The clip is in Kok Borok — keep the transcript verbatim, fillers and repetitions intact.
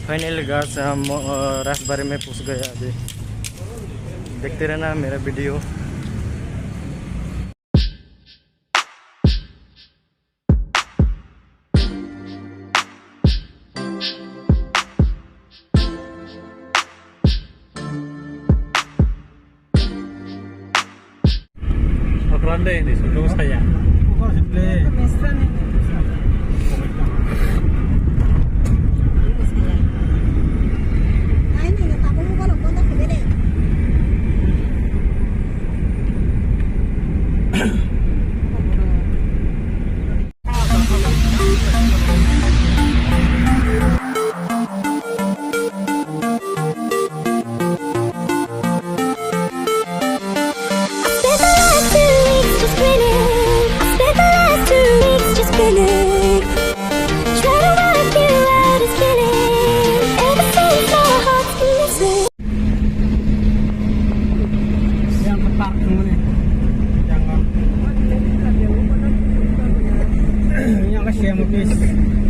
Finally guys, हम, अ, राजबाड़ी में पहुंच गए अभी। देखते रहना मेरा video. Okrande ni sudu saya. Spent the last two weeks just grinning. I spent the last two weeks just grinning. Try to wipe you out is killing. Ever since my heart's been missing. Yang ke park ni. Yang ke. Yang ke siam office.